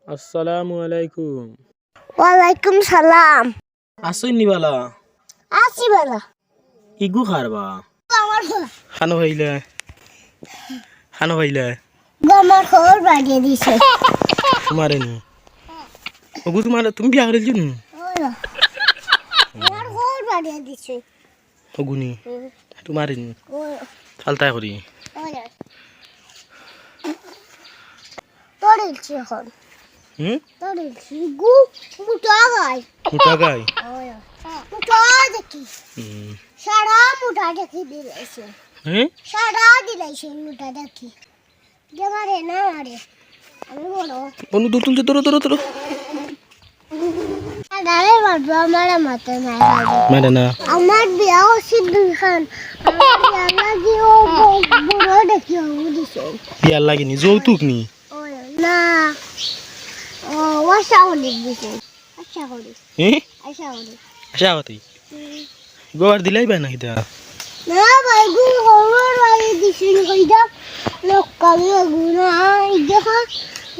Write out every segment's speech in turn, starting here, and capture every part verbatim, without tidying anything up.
আসসালামু আলাইকুম। ওয়ালাইকুম সালাম। আছইন নি বালা? আছি বালা। ইগু কার বা? আমার বালা। কানো পাইলে? কানো পাইলে? গো, আমার ঘর বাড়িয়ে দিছে। তুমারে নি? ওগু তুমার, তুমি বিয়া করিলছো নি? ওই। আমার ঘর বাড়িয়ে দিছে। ওগু নি? হুম। তুমারে নি? ওই। ফালতায় করি। ওই। তোর ইচ্ছে এখন। হুম? তোর ইচ্ছে। গু, মুটা গাই। মুটা গাই? ওই। মুটা দেখি। হুম। সারা মুটা দেখি দিলাইছে। হুম? সারা দিলাইছে মুটা দেখি। যে মারে না মারে। আমি বড়। বন্ধু, দূর তুলছে, ধরো, ধরো, ধরো। আরে বাবা, আমারে মারতে নাই। মারে না। আমার বিয়া অইছে দুইখান। আমার বিয়ার লাগি ও বউ-, বুড়ো দেখি ও দিছে। বিয়ার লাগি নি, যৌতুক নি? ওই না। ও, আশা করি দিছে। আশা করি। হুম? আশা করি। আশা করি। হুম। গোবার দিলাই বা না কিতা? না ভাই, গু খবর বাড়ি দিছিল কইদা। লোক কালি গু না, ইগে খা,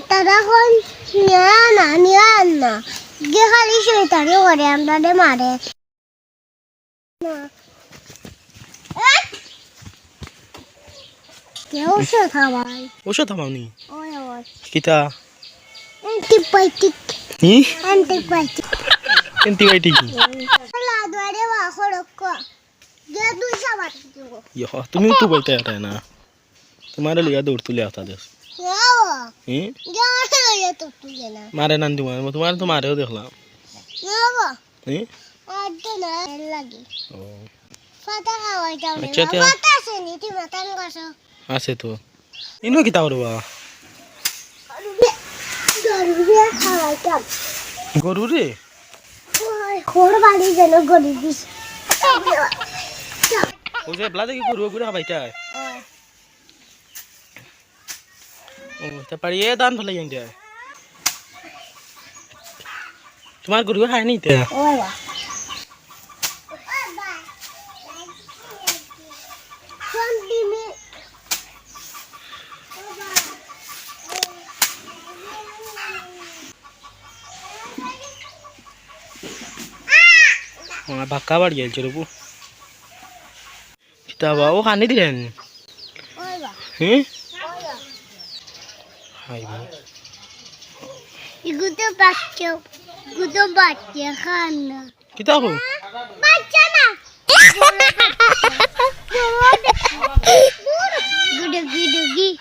তারা কইন, নিয়া না, নিয়া না। ইগে খালি শয়তানি করে, আমরারে মারে। না। কেউ সে খাওয়াই। ওষুধ খাওয়াও নি? ওই, ওই। কিতা? Antibiotic। হুম? Antibiotic। Antibiotic কি? লা দুয়ারে বা খড়ক। যে দুই সাবান দিব। ইয়ো, তুমিও তো বলতে পারো না। তুমারে লইয়া দৌড় তুলে আতা দেশ। না বাবা। হুম? যে আমারে লইয়া দৌড় তুলে না। মারে নান তুমার, তুমার তো মারেও দেখলাম। না বাবা। হুম? আর তো না, এর লাগি। ও। ফাটা খাওয়াই যাও নি। আচ্ছা, তে- ফাটা আছে নি, তুই মাতান গাছো। আছে তো। ইনো কিতা করবা? গরুরে, গরুরে খাওয়াইতাম। গরুরে? ওই, খড় বাড়ি যেন গরু দিস। ও যে, ব্লা দেখি গরু, গরু খাবাইতা। ওই। ও, তা পারি এ ধান ফেলাই আনতে। তুমার গরু খায় নি তে? ওই বা। আমার বাক্কা বাড়ি আইছে রে বু। কিতা বা, ও খানি দিলেন? ওই বা। হুম? ওই বা। হাই বা। ইগু তো বাচ্চা, ইগু তো বাচ্চা খান না। কিতা কো? বাচ্চা না। গুডুগি ডুগি।